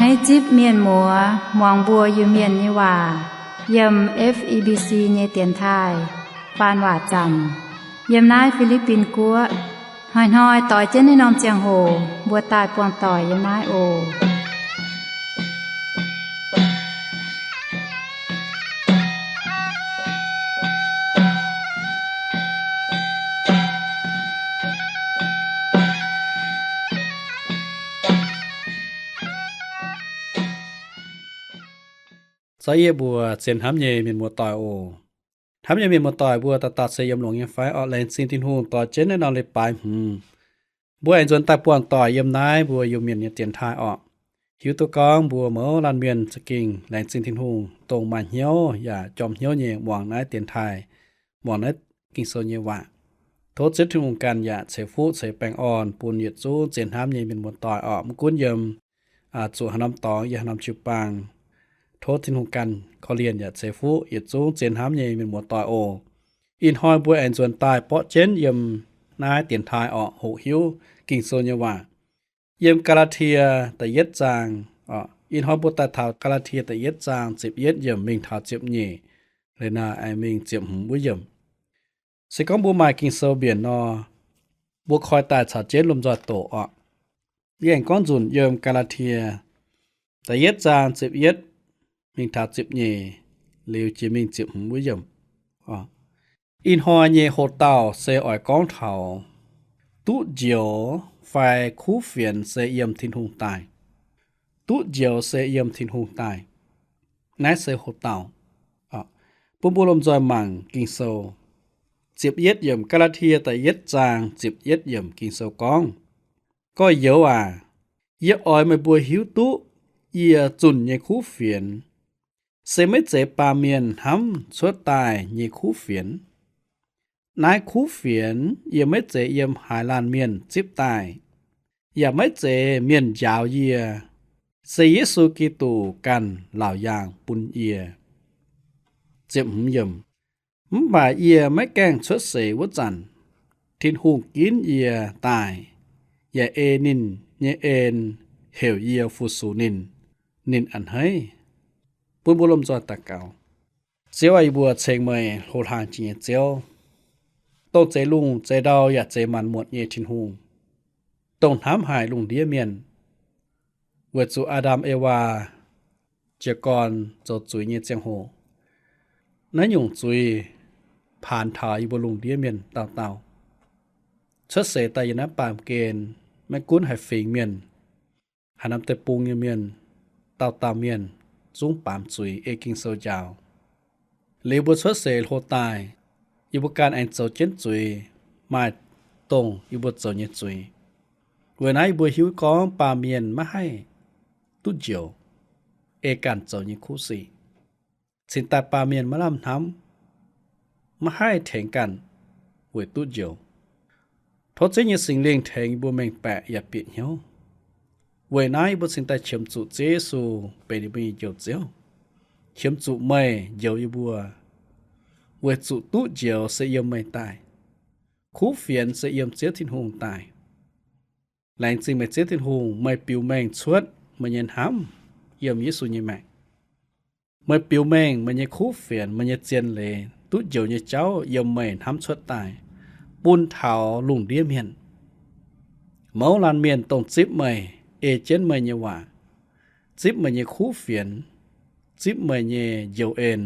Naaiv zipv mienh muoz muangx mbuo Iu-Mienh nyei waac yiem F E B C nyei dienx taaih faan waac zanc yiem naaiv Fi^li^bin Guoqv. Hnoi-hnoi doix jienv naaiv norm ziangh hoc mbuo daaih buangh doic yiem naaiv oc. Caux yie mbuox zien hnamv nyei mienh muoz-doic oc. Hnamv nyei mienh muoz-doic mbuo dauh dauh se yiem longx nyei fai? Orqc, laengz zingh Tin-Hungh doix jienv naaiv norm leiz-baaix hmz, mbuo aengx nzuonx daaih buangh doic yiem naaiv mbuo Iu-Mienh nyei dienx taaih orqc. Hiuv duqv gorngv mbuo mouz laanh mienh za'gengh laengz zingh Tin-Hungh, dongh maaih hnyouv yaac jorm hnyouv nyei muangx naaiv dienx taaih, muangx naaiv Ging-Sou nyei waac. Tov Ziouv Tin-Hungh ganh yaac ceix fuqv ceix baengh orn bun yietc zungv zien hnamv nyei mienh muoz-doic orqc. Mv gunv yiem zuqc haaix norm dorngx, yiem haaix norm jiu-baang, tov Tin-Hungh ganh korv-lienh yaac ceix fuqv yietc zungv zien hnamv nyei mienh muoz-doic oc. Ih hnoi mbuo aengx nzuonx daaih borqv jienv yiem naaiv dienx taaih orqc, hoqc hiuv Ging-Sou nyei waac. Yiem Gaa^laa^tie da'yietv zaang, ih hnoi mbuo daaih taux Gaa^laa^tie da'yietv zaang ziepc yietv yiemc mingh taux ziepc nyeic. Liuz naaiv aengx mingh ziepc hmz wuov yiemc. Se gorngv mbuo maaih Ging-Sou mbienc nor, mbuo koi daaih caux jienv lomh nzoih doqc orqc. Yie aengx gorngv nzunc yiem Gaa^laa^tie da'yietv zaang ziepc yietv mingh taux ziepc nyeic, liuz jiex mingh ziepc hmz wuov yiemc. Ih hnoi nyei hoc-dauh se oix gorngv taux duqv njoux fai kuv fienx se yiem Tin-Hungh daaih. Duqv njoux se yiem Tin-Hungh daaih. Naaiv se hoc-dauh bun mbuo lomh nzoih mangc Ging-Sou. Ziepc yietv yiemc, Gaa^laa^tie da'yietv zaang ziepc yietv yiemc Ging-Sou gorngv, Gorx-youz aac, yie oix meih mbuo hiuv duqv yie zunh nyei kuv fienx se maiv zeiz baamh mienh hnamv cuotv daaih nyei kuv fienx. Naaiv kuv fienx yie maiv zeiz yiem haaix laanh mienh zipv daaih, yaac maiv zeiz mienh njaaux yie, se Yesu Giduc ganh laauc yaangh bun yie. Mv baac yie maiv gaengh cuotv seix wuov zanc, Tin-Hungh ginv yie daaih, yaac ei ninh nyei en heuc yie fu-sux ninh, ninh a'hneiv. Bun mbuo lomh nzoih daux gaux. Ziouv aac, yie mbuo ceng meih hlo hlang jiex nyei Ziouv, dongh zeix lungh zeix ndau yaac zeix maanc muotc nyei Tin-Hungh, dongh hnamv haic lungh ndiev mienh. Weic zuqc Aa^ndam Ewaa jiez gorn zoux zuiz nyei ziangh hoc, naaiv nyungc zuiz paanx taux yie mbuo lungh ndiev mienh dauh dauh. Cuotv seix daaih yiem naaiv baamh gen, maiv gunv haaix fingx mienh, haaix norm deic-bung nyei mienh, dauh dauh mienh zungv baamz zuiz ei Ging-Sou njaaux. Liuz mbuo cuotv seix hlo daaih, yie mbuo ganh aengx zoux jienv zuiz, maaih dongh yie mbuo zoux nyei zuiz. Weic naaiv yie mbuo hiuv gorngv baamh mienh maiv haih duqv njoux ei ganh zoux nyei kuv sic. Cingx daaih baamh mienh maiv lamh hnamv, maiv haih tengx ganh weic duqv njoux. Tov Ziouv nyei Singx Lingh tengx yie mbuo mengh baeqc yaac bieqc hnyouv. Weic naaiv yie mbuo cingx daaih qiemx zuqc Ziouv Yesu benx yie mbuo nyei Njoux Ziouv. Qiemx zuqc meih njoux yie mbuo, weic zuqc duqv njoux se yiem meih daaih. Kuv fienx se yiem Ziouv Tin-Hungh daaih. Laengz zingh meih Ziouv Tin-Hungh, meih biux mengh cuotv meih nyei hnamv yiem Yesu nyei maengc. Meih biux mengh meih nyei kuv fienx, meih nyei zien leiz, duqv njoux nyei jauv yiem meih hnamv cuotv daaih, bun taux lungh ndiev mienh. Mouz laanh mienh dongh zipv meih, ei jienv meih nyei waac, zipv meih nyei kuv fienx, zipv meih nyei njoux en,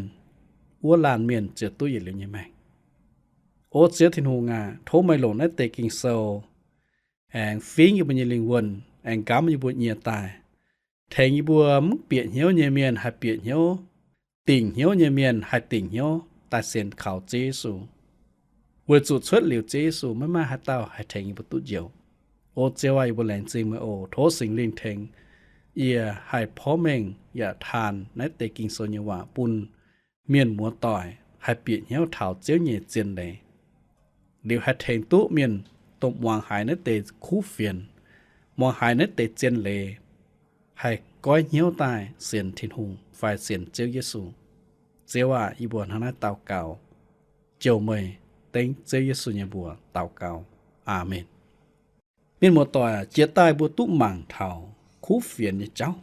wuov laanh mienh ziouc duqv yietc liuz nyei maengc. O Ziouv Tin-Hungh aac, tov meih longc naaiv deix Ging-Sou aengx fingx yie mbuo nyei lingh wuonh, aengx nqamv yie mbuo nyie daaih, tengx yie mbuo mv bieqc hnyouv nyei mienh haih bieqc hnyouv, dingc hnyouv nyei mienh haih dingc hnyouv daaih sienx kaux Ziouv Yesu. Weic zuqc cuotv liuz Ziouv Yesu maiv maaih haaix dauh haih tengx yie mbuo duqv njoux. O Ziouv aac, yie mbuo laengz zingh meih oc. Tov Singx Lingh tengx yie haih porv mengh yaac taanx naaiv deix Ging-Sou nyei waac bun mienh muoz-doic haih bieqc hnyouv taux Ziouv nyei zien leiz, liuz haih tengx duqv mienh dongh muangx haiz naaiv deix kuv fienx, muangx haiz naaiv deix zien leiz, haih goiv hnyouv daaih sienx Tin-Hungh fai sienx Ziouv Yesu. Ziouv aac, yie mbuo hnangv naaiv daux gaux, jouh meih dengv Ziouv Yesu nyei mbuox daux gaux. Aamen. Mienh muoz-doic, jiex daaih mbuo duqv mangc taux kuv fienx nyei jauv.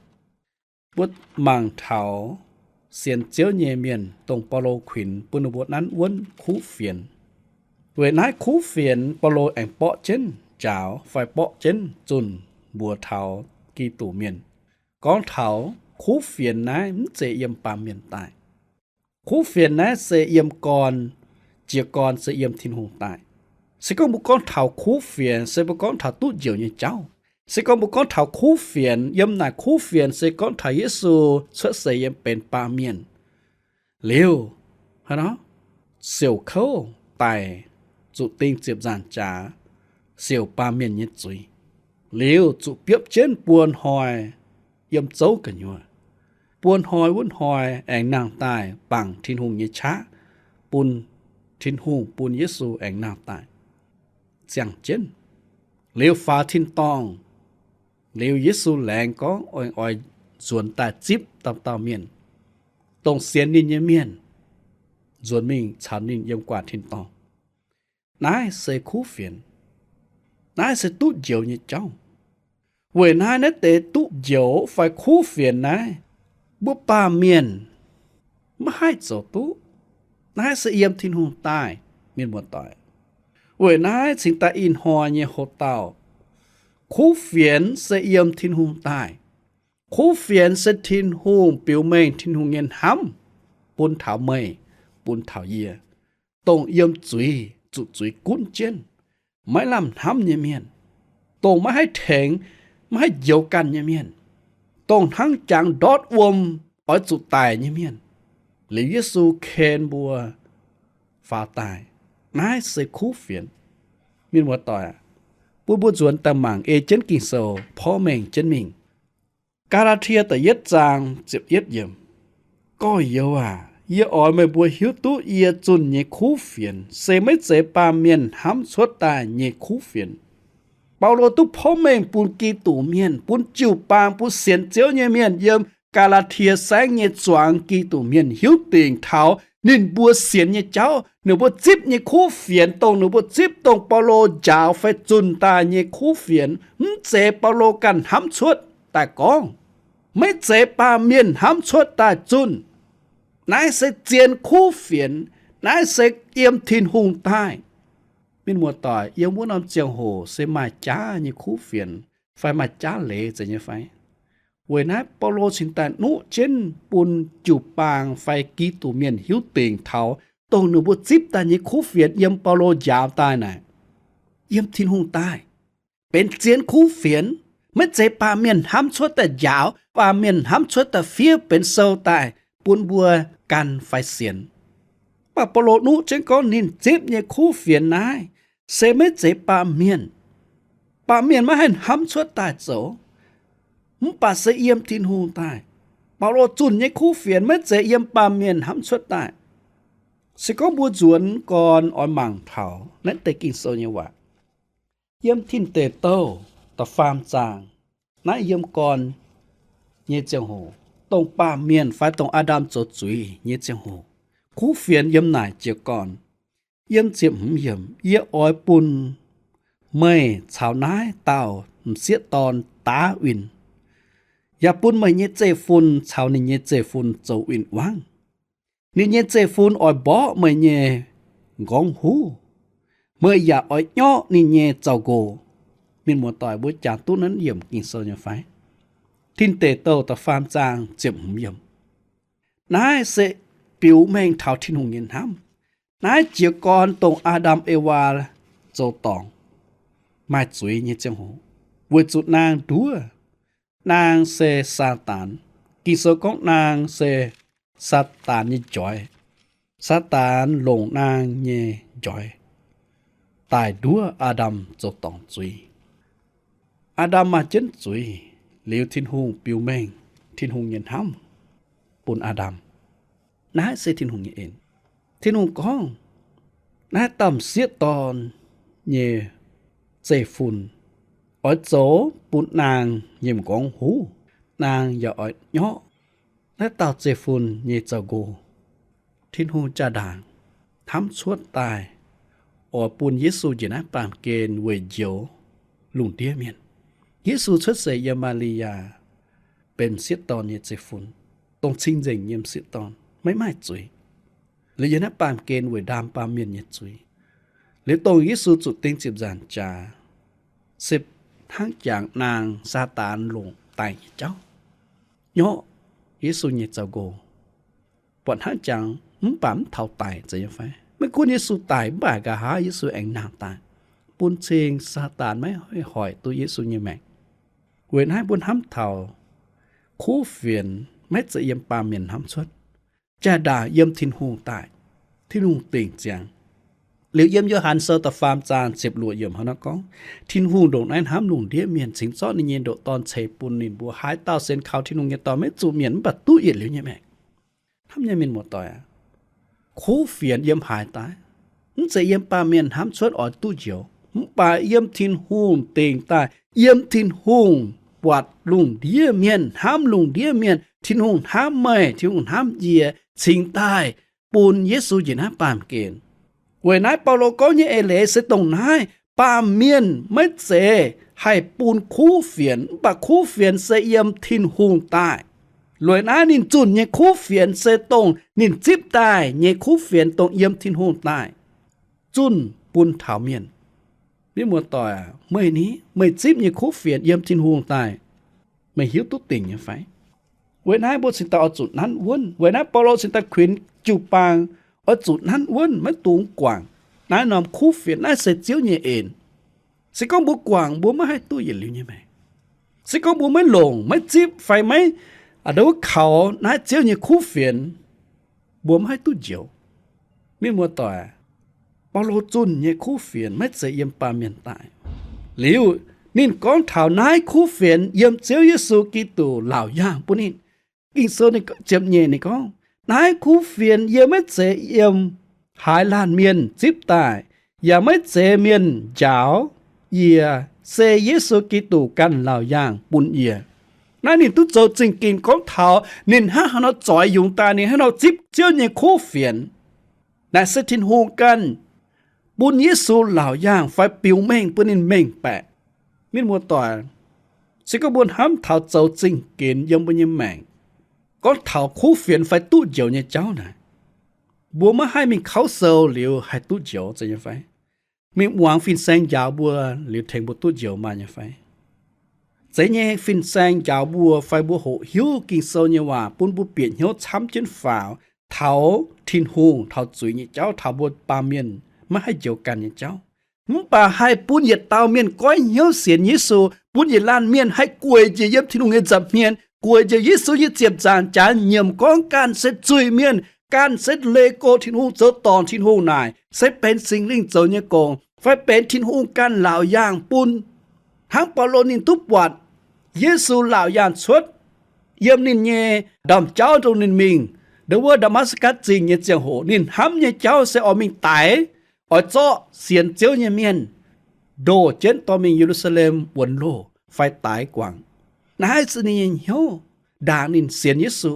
mbuo mangc taux sienx Ziouv nyei mienh, dongh Baulo kuinx bun ninh mbuo nanv wuonv kuv fienx. Weic naaiv kuv fienx Baulo aengx borqv jienv njaaux fai borqv jienv zunh mbuox taux Giduc Mienh. Gorngv taux kuv fienx naaiv mv zeiz yiem baamh mienh daaih. Kuv fienx naaiv se yiem gorn, jiez gorn se yiem Tin-Hungh daaih. Se gorngv mbuo gorngv taux kuv fienx, se mbuo gorngv taux duqv njoux nyei jauv. Se gorngv mbuo gorngv taux kuv fienx, yiem naaic kuv fienx se gorngv taux Yesu cuotv seix yiem benx baamh mienh liuz, haaix nor, siouc kouv daic, zuqc ding ziepc nzaangc jaax, siouc baamh mienh nyei zuiz, liuz zuqc biopv jienv buo hnoi yiem zouv gu'nyuoz. Buo hnoi wuov hnoi aengx nangh daaih bangc Tin-Hungh nyei qaqv bun Tin-Hungh bun Yesu aengx nangh daaih ziangh jienv. Liuz faaux tin-dorngh, liuz Yesu laengz gorngv oix, oix nzuonx daaih zipv dauh dauh mienh, dongh sienx ninh nyei mienh, nzuonx mingh caux ninh yiem gu'nguaaic tin-dorngh. Naaiv se kuv fienx. Naaiv se duqv njoux nyei jauv. Weic naaiv, naaiv deix duqv njoux fai kuv fienx naaiv, mbuo baamh mienh maiv haih zoux duqv. Naaiv se yiem Tin-Hungh daaih, mienh muoz-doic. Weic naaiv cingx daaih ih hnoi nyei hoc-dauh, kuv fienx se yiem Tin-Hungh daaih. Kuv fienx se Tin-Hungh biux mengh Tin-Hungh nyei hnamv bun taux meih, bun taux yie, dongh yiem zuiz, zuqc zuiz gunv jienv, maiv lamh hnamv nyei mienh, dongh maiv haih tengx, maiv haih njoux ganh nyei mienh, dongh hnangv jangx ndortv wuom oix zuqc daic nyei mienh, liuz Yesu ken mbuo faaux daaih. Naaiv se kuv fienx. Mienh muoz-doic, bun mbuo nzuonx daaih mangc ei jienv Ging-Sou porv mengh jienv mingh. Gaa^laa^tie da'yietv zaang ziepc yietv yiemc. Gorx-youz aac, yie oix meih mbuo hiuv duqv yie zunh nyei kuv fienx se maiv zeiz baamh mienh hnamv cuotv daaih nyei kuv fienx. Baulo duqv porv mengh bun Giduc Mienh, bun jiu-baang, bun sienx Ziouv nyei mienh yiem Gaa^laa^tie Saengv nyei zuangx Giduc Mienh hiuv dingc taux ninh mbuo sienx nyei jauv, ninh mbuo zipv nyei kuv fienx, dongh ninh mbuo zipv dongh Baulo njaaux fai zunh daaih nyei kuv fienx, mv zeiz Baulo ganh hnamv cuotv daaih gorngv. Maiv zeiz baamh mienh hnamv cuotv daaih zunh. Naaiv se zien kuv fienx. Naaiv se yiem Tin-Hungh daaih. Mienh muoz-doic, yiem wuov norm ziangh hoc se maaih jaav nyei kuv fienx fai maaih jaav leiz zeiz nyei fai? Weic naaiv Baulo cingx daaih nuqv jienv bun jiu-baang fai Giduc Mienh hiuv dingc taux dongh ninh mbuo zipv daaih nyei kuv fienx yiem Baulo njaaux daaih naaic, yiem Tin-Hungh daaih, benx zien kuv fienx. Maiv zeiz baamh mienh hnamv cuotv daaih njaaux, baamh mienh hnamv cuotv daaih fiev benx sou daaih bun mbuo gan fai sienx. Mv baac Baulo nuqv jienv gorngv ninh zipv nyei kuv fienx naaiv se maiv zeiz baamh mienh. Baamh mienh maiv haih hnamv cuotv daaih zoux, mv baac se yiem Tin-Hungh daaih. Baulo zunh nyei kuv fienx maiv zeiz yiem baamh mienh hnamv cuotv daaih. Se gorngv mbuo nzuonx gorn oix mangc taux naaiv deix Ging-Sou nyei waac, yiem Tin Deic Douh da'faam zaang, naaiv yiem gorn nyei ziangh hoc, dongh baamh mienh fai dongh Aa^ndam zoux zuiz nyei ziangh hoc, kuv fienx yiem naaic jiez gorn. Yiem ziepc hmz yiemc, yie oix bun meih caux naaiv dauh m'sieqv dorn daav win, yaac bun meih nyei zeiv-fun caux ninh nyei zeiv-fun zoux win-wangv. Ninh nyei zeiv-fun oix mborqv meih nyei m'nqorngv huv, meih yaac oix nyorqv ninh nyei zaux-nqox. Mienh muoz-doic, mbuo jangx duqv naaiv yiemc Ging-Sou nyei fai? Tin Deic Douh da'faam zaang ziepc hmz yiemc. Naaiv se biux mengh taux Tin-Hungh nyei hnamv. Naaiv jiez gorn dongh Aa^ndam Ewaa zoux dorngc maaih zuiz nyei ziangh hoc, weic zuqc naang nduov. Naang se Saadaan. Ging-Sou gorngv naang se Saadaan nyei njoix. Saadaan longc naang nyei njoix daaih nduov Aa^ndam zoux dorngc zuiz. Aa^ndam maaih jienv zuiz liuz, Tin-Hungh biux mengh Tin-Hungh nyei hnamv bun Aa^ndam. Naaiv se Tin-Hungh nyei en. Tin-Hungh gorngv, naaiv dauh m'sieqv dorn nyei zeiv-fun oix zoux bun naang nyei m'nqorngv huv, naang yaac oix nyorqv naaiv dauh zeiv-fun nyei zaux-nqox. Tin-Hungh jaa-ndaangc hnamv cuotv daaih oix bun Yesu njiec naaiv baamh gen weic njoux lungh ndiev mienh. Yesu cuotv seix yiem Maa^li^yaa, benx m'sieqv dorn nyei zeiv-fun, dongh cing-nzengc nyei m'sieqv dorn, maiv maaih zuiz. Liuz yiem naaiv baamh gen weic ndaam baamh mienh nyei zuiz. Liuz dongh Yesu zuqc ding ziepc nzaangc jaax, se hnangv jangx naang Saadaan longc daic nyei jauv, nyorqv Yesu nyei zaux-nqox, buatc hnangv jangx mv baac mv taux daic, zeiz nyei fai? Maiv gunv Yesu daic, mv baac nqa'haav Yesu aengx nangh daaih, bun cing Saadaan maiv haih hoic duqv Yesu nyei maengc. Weic naaiv mbuo hnamv taux kuv fienx maiv zeiz yiem baamh mienh hnamv cuotv, jaa-ndaangc yiem Tin-Hungh daaih, Tin-Hungh dingc ziangx. Liuz yiem Yo^han Sou da'faam zaang ziepc luoqc yiemc hnangv naaiv gorngv, Tin-Hungh ndongc naaiv hnamv lungh ndiev mienh, cingx zorqv ninh nyei ndoqc Dorn ceix bun ninh. Mbuo haaix dauh sienx kaux Tin-Hungh nyei Dorn maiv zuqc mietc, mv baac duqv yietc liuz nyei maengc. Hnamv nyei mienh muoz-doic aac, kuv fienx yiem haaix daaih? Mv zeiz yiem baamh mienh hnamv cuotv oix duqv njoux, mv baac yiem Tin-Hungh dingc daaih, yiem Tin-Hungh buatc lungh ndiev mienh, hnamv lungh ndiev mienh. Tin-Hungh hnamv meih, Tin-Hungh hnamv yie, cingx daaih bun Yesu njiec naaiv baamh gen. Weic naaiv Baulo gorngv nyei eix leiz se dongh naaiv, baamh mienh maiv zeiz haih bun kuv fienx, mv baac kuv fienx se yiem Tin-Hungh daaih. Weic naaiv ninh zunh nyei kuv fienx se dongh ninh zipv daaih nyei kuv fienx dongh yiem Tin-Hungh daaih zunh bun taux mienh. Mienh muoz-doic aac, meih ni, meih zipv nyei kuv fienx yiem Tin-Hungh daaih, meih hiuv duqv dingc nyei fai? Weic naaiv mbuo cingx daaih oix zuqc nanv wuonv. Weic naaiv Baulo cingx daaih kuinx jiu-baang oix zuqc nanv wuonv, maiv dungx guangc naaiv norm kuv fienx. Naaiv se Ziouv nyei en. Se gorngv mbuo guangc, mbuo maiv haih duqv yietc liuz nyei maengc. Se gorngv mbuo maiv longc, maiv zipv fai maiv, aa, ndau wuov kaux naaiv Ziouv nyei kuv fienx, mbuo maiv haih duqv njoux. Mienh muoz-doic, Baulo zunh nyei kuv fienx maiv zeiz yiem baamh mienh daaih. Liuz ninh gorngv taux naaiv kuv fienx yiem Ziouv Yesu Giduc laauc yaangh bun ninh. Ging-Sou ziepc nyeic ninh gorngv, naaiv kuv fienx yie maiv zeiz yiem haaix laanh mienh zipv daaih, yaac maiv zeiz mienh njaaux yie, se Yesu Giduc ganh laauc yaangh bun yie. Naaiv ninh duqv zoux zingh ginx gorngv taux ninh hnangv haaix nor zoix yungz daaih, ninh hnangv haaix nor zipv Ziouv nyei kuv fienx. Naaiv se Tin-Hungh ganh bun Yesu laauc yaangh fai biux mengh bun ninh mengh baeqc. Mienh muoz-doic, se gorngv mbuo hnamv taux zoux zingh ginx yiem mbuo nyei maengc, gorngv taux kuv fienx fai duqv njoux nyei jauv naaic, mbuo maiv haih mingh kauv sou liuz haih duqv njoux, zeiz nyei fai? Mingh muangx fin-saeng njaaux mbuo liuz tengx mbuo duqv njoux maaih nyei fai? Zeiz nyei, fin-saeng njaaux mbuo fai mbuo hoqc hiuv Ging-Sou nyei waac bun mbuo bieqc hnyouv camv jienv faaux taux Tin-Hungh, taux zuiz nyei jauv, taux mbuo baamh mienh maiv haih njoux ganh nyei jauv. Mv baac haih bun yietc dauh mienh goiv hnyouv sienx Yesu, bun yietc laanh mienh haih gueic njiec yiem Tin-Hungh nyei nza'hmien, gueic njiec Yesu nyei ziepc nzaangc jaax nyiemc gorngv ganh se zuiz-mienh, ganh se leih go Tin-Hungh zoux dorngc Tin-Hungh naaic, se benx Singx Lingh zoux nyei gong, fai benx Tin-Hungh ganh laauc yaangh bun. Hnangv Baulo ninh duqv buatc Yesu laauc yaangh cuotv yiem ninh nyei ndaamv-jauv dongh ninh mingh ndau wuov Ndaa^matv^gatc Zingh nyei ziangh hoc, ninh hnamv nyei jauv se oix mingh daix, oix zorqv sienx Ziouv nyei mienh ndoh jienv dorh mingh Ye^lu^saa^lem wuonx loh fai daix guangc. Naaiv se ninh nyei hnyouv ndaangc ninh sienx Yesu.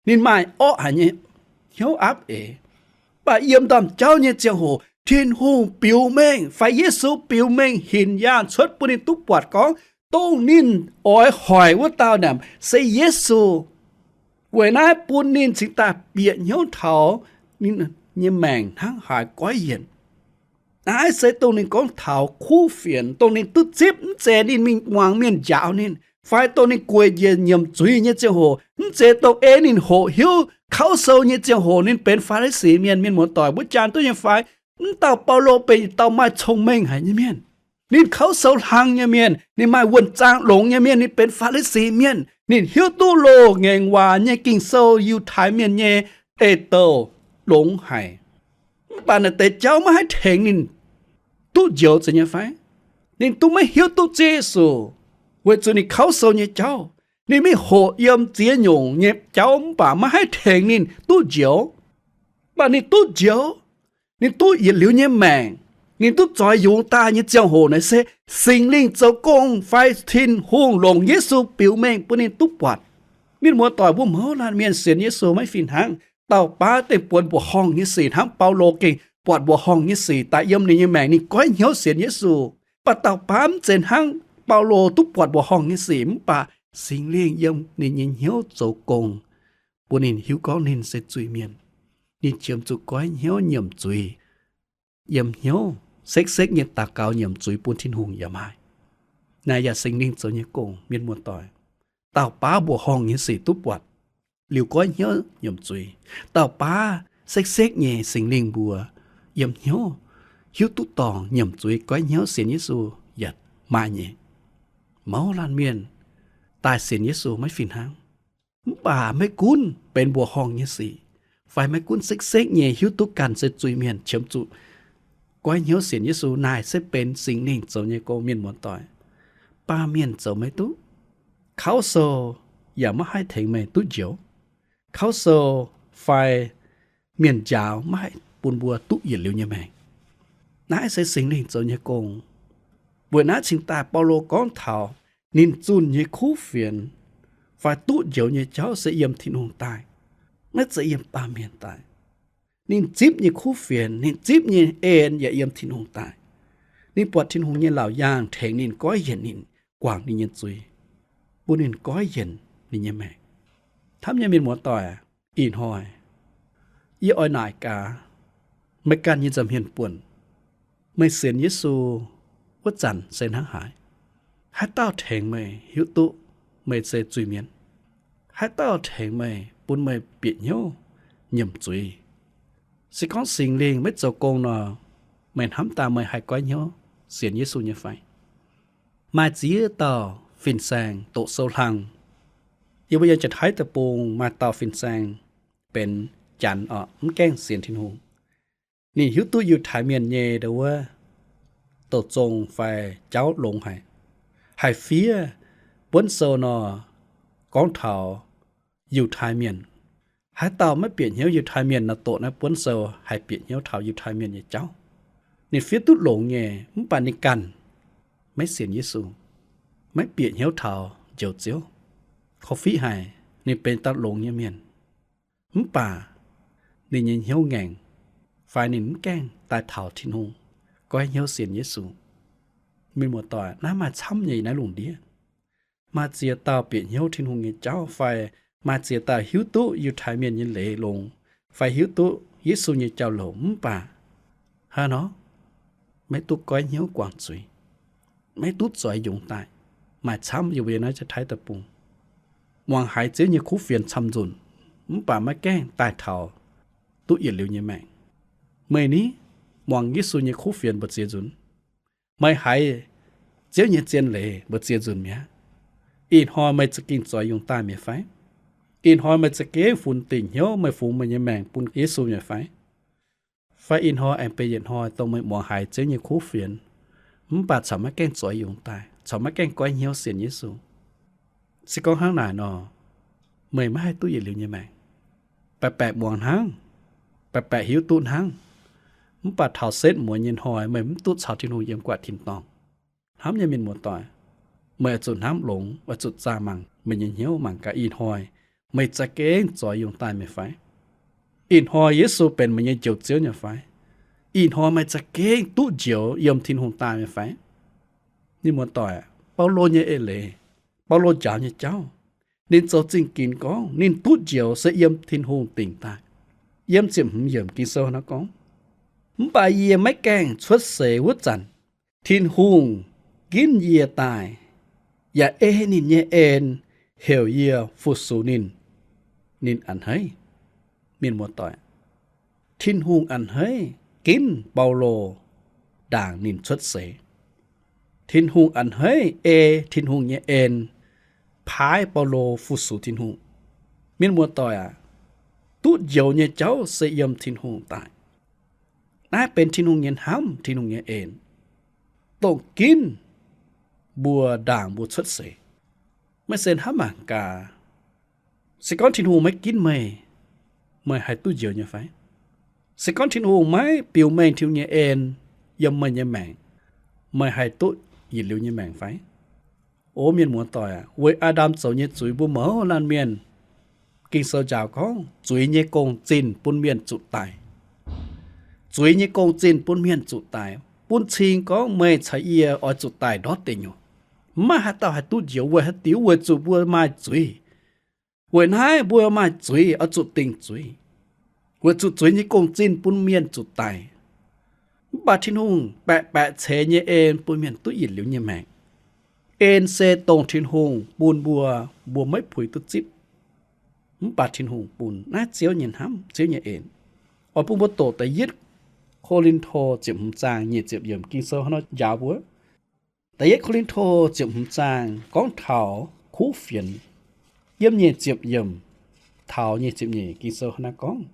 Ninh maaih orqv haic nyei hnyouv aapv eix. Mv baac yiem ndaamv-jauv nyei ziangh hoc, Tin-Hungh biux mengh fai Yesu biux mengh hinc yaangh cuotv bun ninh duqv buatc gorngv dongh ninh oix hoic wuov dauh naaic se Yesu. Weic naaiv bun ninh cingx daaih bieqc hnyouv taux ninh nyei maengc hnangv haaix goiv yienc. Naaiv se dongh ninh gorngv taux kuv fienx, dongh ninh duqv zipv mv zeiz ninh mingh muangx mienh njaaux ninh, fai dongh ninh gueic njiec nyiemc zuiz nyei ziangh hoc, mv zeiz dongh ei ninh hoqc hiuv kauv sou nyei ziangh hoc ninh benx Faa^li^si Mienh. Mienh muoz-doic, mbuo jangx duqv nyei fai? Mv dauh Baulo benx yietc dauh maaih cong-mengh haic nyei mienh. Ninh kauv sou hlang nyei mienh, ninh maaih wuonh zaang longx nyei mienh, ninh benx Faa^li^si Mienh. Ninh hiuv duqv loz-ngaengc waac nyei Ging-Sou, Yiutai Mienh nyei eix-douh longx haic. Mv baac naaiv deix jauv maiv haih tengx ninh duqv njoux, zeiz nyei fai? Ninh duqv maiv hiuv duqv Ziouv Yesu weic zuqc ninh kauv sou nyei jauv. Ninh mingh hoqc yiem ziex nyungc nyei jauv mv baac maiv haih tengx ninh duqv njoux. Mv baac ninh duqv njoux, ninh duqv yietc liuz nyei maengc, ninh duqv zoix yungz daaih nyei ziangh hoc naaic se Singx Lingh zoux gong fai Tin-Hungh longc Yesu biux mengh bun ninh duqv buatc. Mienh muoz-doic, mbuo mouz laanh mienh sienx Yesu maiv fih hnangv. Dauh baav dengh buonc mbuoqc horngh nyei sic, hnangv Baulo gengh buatc mbuoqc horngh nyei sic daaih yiem ninh nyei maengc, ninh goiv hnyouv sienx Yesu. Mv baac dauh baav mv zeiz hnangv Baulo duqv buatc mbuoqc horngh nyei sic, mv baac Singx Lingh yiem ninh nyei hnyouv zoux gong, bun ninh hiuv gorngv ninh se zuiz-mienh. Ninh qiemx zuqc goiv hnyouv nyiemc zuiz, yiem hnyouv sekv-sekv nyei daux gaux nyiemc zuiz bun Tin-Hungh yaac maaih. Naaiv yaac Singx Lingh zoux nyei gong, mienh muoz-doic. Dauh baav mbuoqc horngh nyei sic duqv buatc, liuz goiv hnyouv nyiemc zuiz. Dauh baav sekv-sekv nyei Singx Lingh mbuox, yiem hnyouv hiuv duqv dorngc nyiemc zuiz goiv hnyouv sienx Yesu yaac maaih nyei. Mouz laanh mienh daaih sienx Yesu maiv fih hnangv. Mv baac maiv gunv benx mbuoqc horngh nyei sic, fai maiv gunv sekv-sekv nyei hiuv duqv ganh se zuiz-mienh qiemx zuqc goiv hnyouv sienx Yesu, naaiv se benx Singx Lingh zoux nyei gong, mienh muoz-doic. Baamh mienh zoux maiv duqv. Kauv sou yaac maiv haih tengx meih duqv njoux. Kauv sou fai mienh njaaux maiv haih bun mbuo duqv yietc liuz nyei maengc. Naaiv se Singx Lingh zoux nyei gong. Weic naaiv cingx daaih Baulo gorngv taux ninh zunh nyei kuv fienx fai duqv njoux nyei jauv se yiem Tin-Hungh daaih, maiv zeiz yiem baamh mienh daaih. Ninh zipv nyei kuv fienx, ninh zipv nyei en yaac yiem Tin-Hungh daaih. Ninh buatc Tin-Hungh nyei laauc yaangh tengx ninh, goiv yienc ninh, guangc ninh nyei zuiz, bun ninh goiv yienc ninh nyei maengc. Hnamv nyei mienh muoz-doic, ih hnoi yie oix naaic gaax meih ganh nyei nza'hmien buonc, meih sienx Yesu wuov zanc se hnangv haaix? Haaix dauh tengx meih hiuv duqv meih se zuiz-mienh? Haaix dauh tengx meih, bun meih bieqc hnyouv nyiemc zuiz? Se gorngv Singx Lingh maiv zoux gong nor, meih hnamv daaih meih haih goiv hnyouv sienx Yesu nyei fai? Maaih ziex dauh fin-saeng doqc sou hlang. Yie mbuo yiem Janx-Taiv deic-bung maaih dauh fin-saeng benx Janx oc, mv gaengh sienx Tin-Hungh. Ninh hiuv duqv Yiutai Mienh nyei ndo wuov douc zong fai jauv longx haic. Haiz fiev buonv sou nor gorngv taux Yiutai Mienh. Haaix dauh maiv bieqc hnyouv Yiutai Mienh nor, doqc naaiv buonv sou haih bieqc hnyouv taux Yiutai Mienh nyei jauv. Ninh fiev duqv longx nyei, mv baac ninh ganh maiv sienx Yesu, maiv bieqc hnyouv taux Njoux Ziouv. Korv-fiqv haic, ninh benx dauh longx nyei mienh, mv baac ninh nyei hnyouv ngaengc, fai ninh mv gaengh daaih taux Tin-Hungh, goiv hnyouv sienx Yesu. Mienh muoz-doic, naaiv maaih camv nyei naaiv lungh ndiev. Maaih ziex dauh bieqc hnyouv Tin-Hungh nyei jauv, fai maaih ziex dauh hiuv duqv Yiutai Mienh nyei leiz longx, fai hiuv duqv Yesu nyei jauv-louc, mv baac hnangv nor maiv duqv goiv hnyouv guangc zuiz, maiv duqv zoix yungz daaih. Maaih camv yie mbuo yiem naaiv Janx-Taiv deic-bung, muangx haiz Ziouv nyei kuv fienx camv-nzunc, mv baac maiv gaengh daaih taux duqv yietc liuz nyei maengc. Meih ni, muangx Yesu nyei kuv fienx mbu'ziex nzunc, meih haiz Ziouv nyei zien leiz mbu'ziex nzunc mi'aqv. Ih hnoi meih za'gengh zoix yungz daaih mi'aqv fai? Ih hnoi meih za'gengh funx dingc hnyouv, meih fungx meih nyei maengc bun Yesu mi'aqv fai? Fai ih hnoi aengx benx yietc hnoi dongh meih muangx haiz Ziouv nyei kuv fienx, mv baac corc maiv gaengh zoix yungz daaih, corc maiv gaengh goiv hnyouv sienx Yesu? Se gorngv hnangv naaic nor, meih maiv haih duqv yietc liuz nyei maengc. Baeqc baeqc muangx hnangv, baeqc baeqc hiuv duqv hnangv, mv baac taux setv muonz nyei hnoi meih mv duqv caux Tin-Hungh yiem guaih tin-dorngh. Hnamv nyei mienh muoz-doic, meih oix zuqc hnamv longx, oix zuqc zaah mangc meih nyei hnyouv, mangc gaax ih hnoi meih za'gengh zoix yungz daaih mi'aqv fai? Ih hnoi Yesu benx meih nyei Njoux Ziouv nyei fai? Ih hnoi meih za'gengh duqv njoux yiem Tin-Hungh daaih mi'aqv fai? Mienh muoz-doic, Baulo nyei eix leiz, Baulo njaaux nyei jauv, ninh zoux zingh ginx gorngv ninh duqv njoux se yiem Tin-Hungh dingc daaih. Yiem ziepc hmz yiemc Ging-Sou nor gorngv, mv baac yie maiv gaengh cuotv seix wuov zanc, Tin-Hungh ginv yie daaih, yaac ei ninh nyei en heuc yie fu-sux ninh. Ninh a'hneiv, mienh muoz-doic, Tin-Hungh a'hneiv ginv Baulo ndaangc ninh cuotv seix. Tin-Hungh a'hneiv ei Tin-Hungh nyei en paaiv Baulo fu-sux Tin-Hungh. Mienh muoz-doic aac, duqv njoux nyei jauv se yiem Tin-Hungh daaih. Naaiv benx Tin-Hungh nyei hnamv, Tin-Hungh nyei en, dongh ginv mbuo ndaangc mbuo cuotv seix. Meih se hnamv mangc gaax, se gorngv Tin-Hungh maiv ginv meih, meih haih duqv njoux nyei fai? Se gorngv Tin-Hungh maiv biux mengh Tin-Hungh nyei en yiem meih nyei maengc, meih haih duqv yietc liuz nyei maengc fai? O mienh muoz-doic aac, weic Aa^ndam zoux nyei zuiz mbuo mouz laanh mienh, Ging-Sou njaaux gorngv zuiz nyei gong-zinh bun mienh zuqc daic. Zuiz nyei gong-zinh bun mienh zuqc daic, bun cing gorngv meih caux yie oix zuqc daic ndortv deic nyuoqc. Mv maaih haaix dauh haih duqv njoux. Weic haaix diuc? Weic zuqc mbuo maaih zuiz. Weic naaiv mbuo maaih zuiz oix zuqc dingc zuiz, weic zuqc zuiz nyei gong-zinh bun mienh zuqc daic. Mv baac Tin-Hungh baeqc baeqc ceix nyei en bun mienh duqv yietc liuz nyei maengc. En se dongh Tin-Hungh bun mbuo, mbuo maiv puix duqv zipv. Mv baac Tin-Hungh bun. Naaiv Ziouv nyei hnamv, Ziouv nyei en. Oix bun mbuo doqc da'yietv Ko^lin^to ziepc hmz zaang nyic ziepc yiemc. Ging-Sou hnangv nor njaaux mbuo. Da'yietv Ko^lin^to ziepc hmz zaang gorngv taux kuv fienx, yiem nyic ziepc yiemc taux nyic ziepc nyeic. Ging-Sou hnangv naaiv gorngv,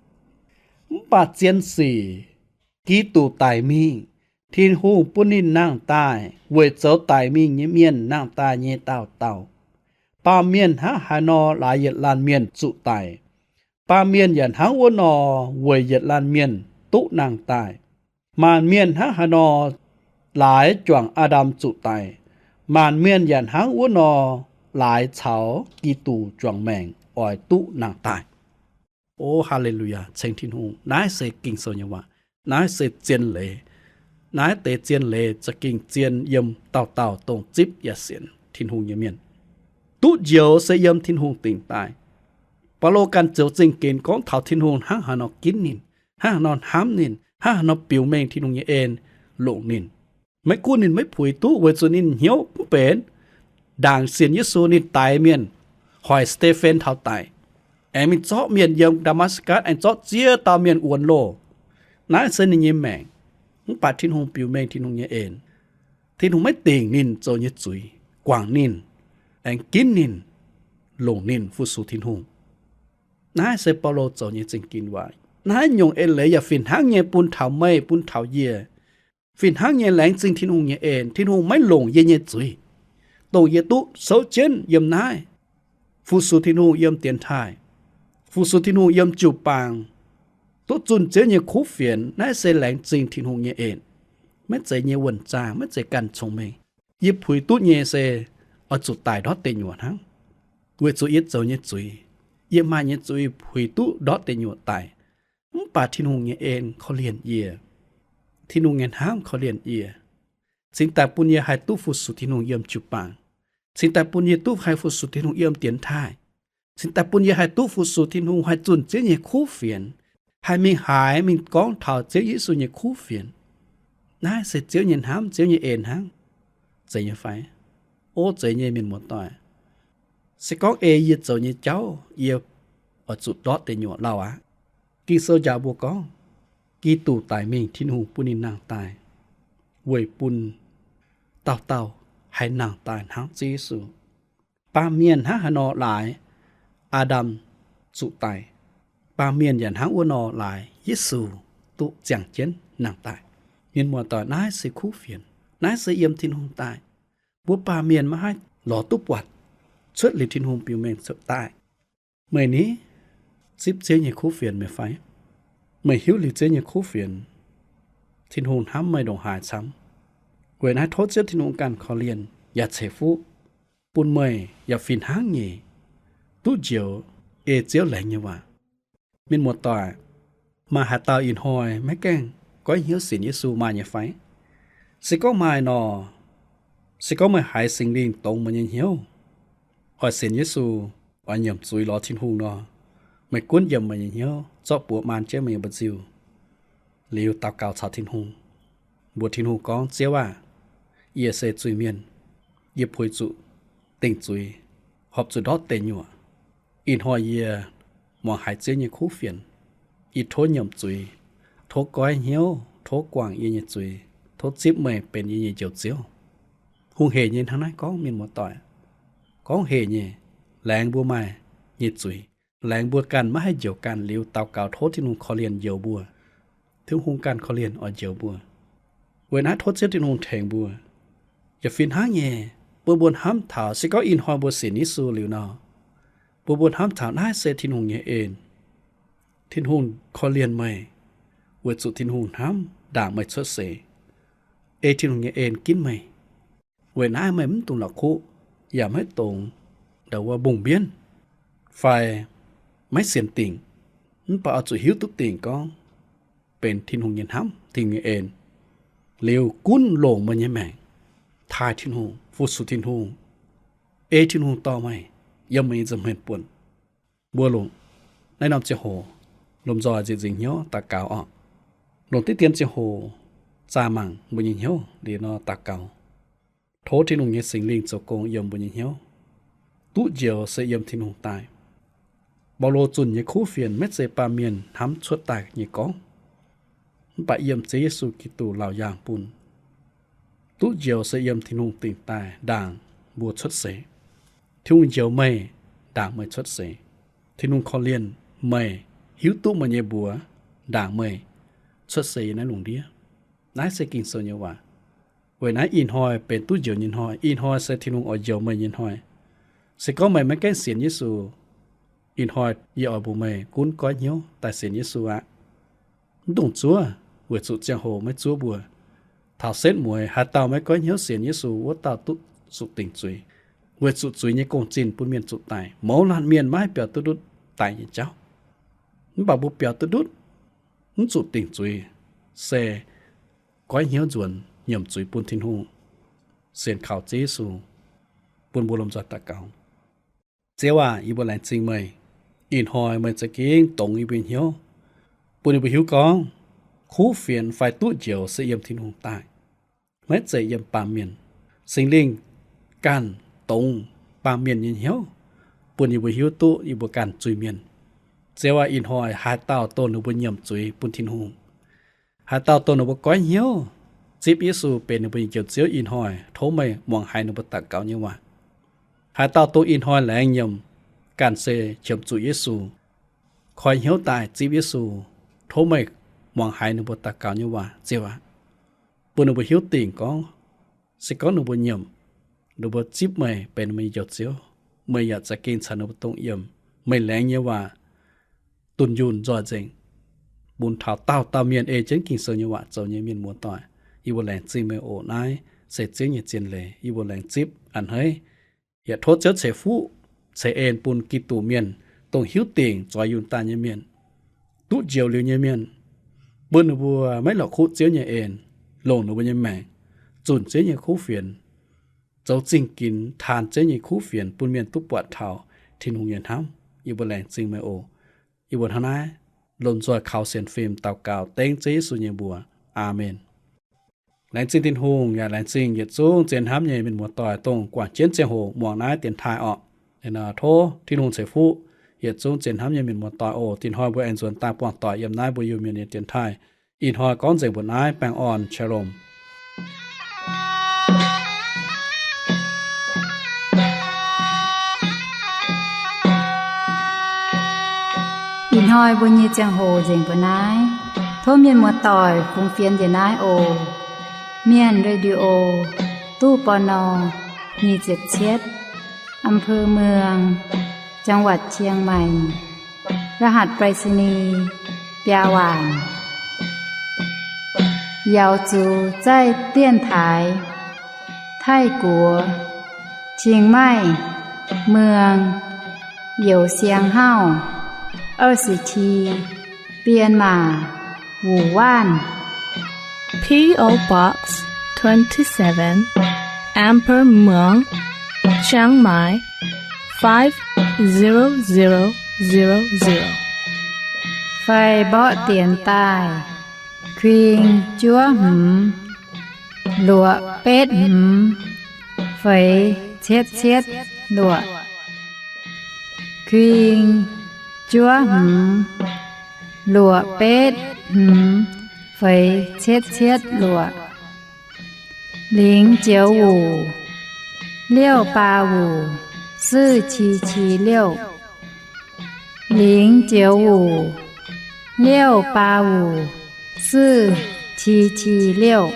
mv baac zien sic Giduc daic mingh, Tin-Hungh bun ninh nangh daaih weic zoux daic mingh nyei mienh nangh daaih nyei dauh dauh. Baamh mienh hnangv haaix nor laaix yietc laanh mienh zuqc daic, baamh mienh yaac hnangv wuov nor weic yietc laanh mienh duqv nangh daaih. Maanc mienh hnangv haaix nor laaix juangc Aa^ndam zuqc daic, maanc mienh yaac hnangv wuov nor laaix caux Giduc juangc maengc oix duqv nangh daaih. O Haa^le^lu^yaa, ceng Tin-Hungh, naaiv se Ging-Sou nyei waac. Naaiv se zien leiz. Naaiv deix zien leiz za'gengh zien yiem dauh dauh dongh zipv yaac sienx Tin-Hungh nyei mienh. Duqv njoux se yiem Tin-Hungh dingc daaih. Baulo ganh ziouc zingh ginx gorngv taux Tin-Hungh hnangv haaix nor ginv ninh, hnangv haaix nor hnamv ninh, hnangv haaix nor biux mengh Tin-Hungh nyei en longc ninh. Maiv gunv ninh maiv puix duqv weic zuqc ninh hnyouv mv benx, ndaangc sienx Yesu ninh daix mienh, hoic Saa^te^fen taux daic, aengx mingh zorqv mienh yiem Ndaa^matv^gatc, aengx zorqv ziex dauh mienh wuonx loh. Naaiv se ninh nyei maengc. Mv baac Tin-Hungh biux mengh Tin-Hungh nyei en. Tin-Hungh maiv dingc ninh zoux nyei zuiz, guangc ninh, aengx ginv ninh, longc ninh fu-sux Tin-Hungh. Naaiv se Baulo zoux nyei zingh ginx waac. Naaiv nyungc eix leiz yaac fih hnangv nyei bun taux meih, bun taux yie. Fih hnangv nyei laengz zingh Tin-Hungh nyei en. Tin-Hungh maiv longc yie nyei zuiz, dongh yie duqv souv jienv yiem naaiv, fu-sux Tin-Hungh yiem dienx taaih, fu-sux Tin-Hungh yiem jiu-baang, duqv zunh Ziouv nyei kuv fienx. Naaiv se laengz zingh Tin-Hungh nyei en. Maiv zeiz yie nyei wuonh zaangh, maiv zeiz ganh cong-mengh. Yie puix duqv nyei se oix zuqc daic ndortv deic nyuoqc hnangv, weic zuqc yie zoux nyei zuiz, yie maaih nyei zuiz puix duqv ndortv deic nyuoqc daic. Mv baac Tin-Hungh nyei en korv-lienh yie. Tin-Hungh nyei hnamv korv-lienh yie, cingx daaih bun yie haih duqv fu-sux Tin-Hungh yiem jiu-baang, cingx daaih bun yie duqv haih fu-sux Tin-Hungh yiem dienx taaih, cingx daaih bun yie haih duqv fu-sux Tin-Hungh, haih zunh Ziouv nyei kuv fienx, haih mingh haiz, mingh gorngv taux Ziouv Yesu nyei kuv fienx. Naaiv se Ziouv nyei hnamv, Ziouv nyei en hnangv. Zeiz nyei fai? O, zeiz nyei, mienh muoz-doic. Se gorngv ei yie zoux nyei jauv, yie oix zuqc ndortv deic nyuoqc lauh aqv. Ging-Sou njaaux mbuo gorngv, Giduc daic mingh, Tin-Hungh bun ninh nangh daaih, weic bun dauh dauh haih nangh daaih hnangv Ziouv Yesu. Baamh mienh hnangv haaix nor laaix Aa^ndam zuqc daic, baamh mienh yaac hnangv wuov nor laaix Yesu duqv ziangh jienv nangh daaih. Mienh muoz-doic, naaiv se kuv fienx. Naaiv se yiem Tin-Hungh daaih. Mbuo baamh mienh maiv haih lorz duqv buatc cuotv liuz Tin-Hungh biux mengh cuotv daaih. Meih ni zipv Ziouv nyei kuv fienx meih fai? Meih hiuv liuz Ziouv nyei kuv fienx, Tin-Hungh hnamv meih ndongc haaix camv? Weic naaiv tov Ziouv Tin-Hungh ganh korv-lienh yaac ceix fuqv bun meih yaac fih hnangv nyei duqv njoux ei Ziouv laengz nyei waac. Mienh muoz-doic, maaih haaix dauh ih hnoi maiv gaengh goiv hnyouv sienx Yesu maaih nyei fai? Se gorngv maaih nor, se gorngv meih haiz Singx Lingh dongz meih nyei hnyouv, oix sienx Yesu, oix nyiemc zuiz lorz Tin-Hungh nor, meih gunv yiemc meih nyei hnyouv, zorqv buoz maan jienv meih nyei mba'nziu, liuz daux gaux caux Tin-Hungh, mbuox Tin-Hungh gorngv, Ziouv aah! Yie se zuiz-mienh. Yie puix zuqc dingc zuiz, horpc zuqc ndortv deic nyuoqc. Ih hnoi yie muangx haiz Ziouv nyei kuv fienx. Yie tov nyiemc zuiz, tov goiv hnyouv, tov guangc yie nyei zuiz, tov zipv meih benx yie nyei Njoux Ziouv. Hungh hec nyei hnangv naaiv gorngv, mienh muoz-doic. Gorngv hec nyei, laengz mbuo maaih nyei zuiz, laengz mbuo ganh maiv haih njoux ganh liuz daux gaux tov Tin-Hungh korv-lienh njoux mbuo. Tin-Hungh ganh korv-lienh oix njoux mbuo. Weic naaiv tov Ziouv Tin-Hungh tengx mbuo. Yaac fih hnangv nyei, bun mbuo hnamv taux se gorngv ih hnoi mbuo sienx Yesu liuz nor, bun mbuo hnamv taux naaiv se Tin-Hungh nyei en. Tin-Hungh korv-lienh meih, weic zuqc Tin-Hungh hnamv ndaangc meih cuotv seix, ei Tin-Hungh nyei en ginv meih. Weic naaiv meih mv dungx la'kuqv, yaac maiv dungx ndau wuov mbungh mbienv fai maiv sienx dingc. Mv baac oix zuqc hiuv duqv dingc gorngv benx Tin-Hungh nyei hnamv, Tin-Hungh nyei en, liuz gunv longc meih nyei maengc. taaih Tin-Hungh, fu-sux Tin-Hungh, ei Tin-Hungh dorh meih yiem meih nyei nza'hmien buonc. Mbuo longc naaiv norm ziangh hoc lomh nzoih nzieqc nzingc hnyouv daux gaux orqc. Longc diqv dien ziangh hoc zaah mangc mbuo nyei hnyouv liuz nor daux gaux, tov Tin-Hungh nyei Singx Lingh zoux gong yiem mbuo nyei hnyouv. Duqv njoux se yiem Tin-Hungh daaih. Baulo zunh nyei kuv fienx maiv zeiz baamh mienh hnamv cuotv daaih nyei gorngv, mv baac yiem Ziouv Yesu Giduc laauc yaangh bun. Duqv njoux se yiem Tin-Hungh dingc daaih ndaangc mbuo cuotv seix. Tin-Hungh njoux meih ndaangc meih cuotv seix. Tin-Hungh korv-lienh meih, hiuv duqv meih nyei mbuox ndaangc meih cuotv seix yiem naaiv lungh ndiev. Naaiv se Ging-Sou nyei waac. Weic naaiv ih hnoi benx duqv njoux nyei hnoi. Ih hnoi se Tin-Hungh oix njoux meih nyei hnoi. Se gorngv meih maiv gaengh sienx Yesu, ih hnoi yie oix mbuox meih gunv goiv hnyouv daaih sienx Yesu aqv. Mv dungx zuov, weic zuqc ziangh hoc maiv zuov mbuo. Taux setv mueiz haaix dauh maiv goiv hnyouv sienx Yesu, wuov dauh duqv zuqc dingc zuiz, weic zuqc zuiz nyei gong-zinh bun mienh zuqc daic. Mouz laanh mienh maiv haih biaux duqv ndutv daic nyei jauv. Mv baac mbuo biaux duqv ndutv, mv zuqc dingc zuiz, se goiv hnyouv nzuonx nyiemc zuiz bun Tin-Hungh, sienx kaux Ziouv Yesu. Bun mbuo lomh nzoih daux gaux. Ziouv aah, yie mbuo laengz zingh meih. Ih hnoi meih za'gengh dongz yie mbuo hnyouv, bun yie mbuo hiuv gorngv kuv fienx fai duqv njoux se yiem Tin-Hungh daaih, maiv zeiz yiem baamh mienh. Singx Lingh ganh dongz baamh mienh nyei hnyouv, bun yie mbuo hiuv duqv yie mbuo ganh zuiz-mienh. Ziouv aah, ih hnoi haaix dauh dongh ninh mbuo nyiemc zuiz bun Tin-Hungh, haaix dauh dongh ninh mbuo goiv hnyouv zipv Yesu benx ninh mbuo nyei Njoux Ziouv ih hnoi, tov meih muangx haiz ninh mbuo daux gaux nyei waac. Haaix dauh dongh ih hnoi laengz nyiemc ganh se qiemx zuqc Yesu, koi hnyouv daaih zipv Yesu, tov meih muangx haiz ninh mbuo daux gaux nyei waac, Ziouv aac. Bun ninh mbuo hiuv dingc gorngv, se gorngv ninh mbuo nyiemc, ninh mbuo zipv meih benx ninh mbuo nyei Njoux Ziouv, meih yaac za'gengh caux ninh mbuo dongh yiem. Meih laengz nyei waac dunh yunh nzoih nzengc, bun taux dauh dauh mienh ei jienv Ging-Sou nyei waac zoux nyei mienh muoz-doic. Yie mbuo laengz zingh meih oc. Naaiv se Ziouv nyei zien leiz, yie mbuo laengz zipv a'hneiv. Yaac tov Ziouv ceix fuqv ceix en bun Giduc mienh, dongh hiuv dingc zoix yunh daaih nyei mienh, duqv njoux liuz nyei mienh, bun ninh mbuo maiv la'kuqv Ziouv nyei en, longc ninh mbuo nyei maengc zunc Ziouv nyei kuv fienx, zoux zingh ginx taan Ziouv nyei kuv fienx bun mienh duqv buatc taux Tin-Hungh nyei hnamv. Yie mbuo laengz zingh meih oc. Yie mbuo hnangv naaiv lomh nzoih kaux sienx fim daux gaux dengv Ziouv Yesu nyei mbuox. Aamen. Laengz zingh Tin-Hungh yaac laengz zingh yietc zungv zien hnamv nyei mienh muoz-doic dongh guangc jienv ziangh hoc muangx naaiv dienx taaih orqc. Tov Tin-Hungh ceix fuqv yietc zungv zien hnamv nyei mienh muoz-doic oc. Dinh hnoi mbuo aengx nzuonx daaih buangh doic yiem naaiv mbuo Iu-Mienh nyei dienx taaih. Ih hnoi gorngv nzengc mbuo naaiv, baengh orn, shalom. Ih hnoi mbuo nyei ziangh hoc nzengc mbuo naaiv. Tov mienh muoz-doic fungx fienx njiec naaiv oc. Mienh Radio, ตู้ ปณ. nyic ziepc cietv, อำเภอเมือง จังหวัดเชียงใหม่ รหัสไปรษณีย์ biaa waanc. 瑶族在电台 ไทกัว เชียงใหม่ เมือง 有限号 二十七 编码 五万. P O Box twenty-seven, Amber Muang, Chiang Mai, five zero zero zero zero. Fai mborqv dienx daaih, kuing juov hmz, luoqc betv hmz, feix cietv cietv luoqc. Kuing juov hmz, luoqc betv hmz, feix cietv cietv luoqc. 零九五 六八五 四七七六. 零九五 六八五 四七七六.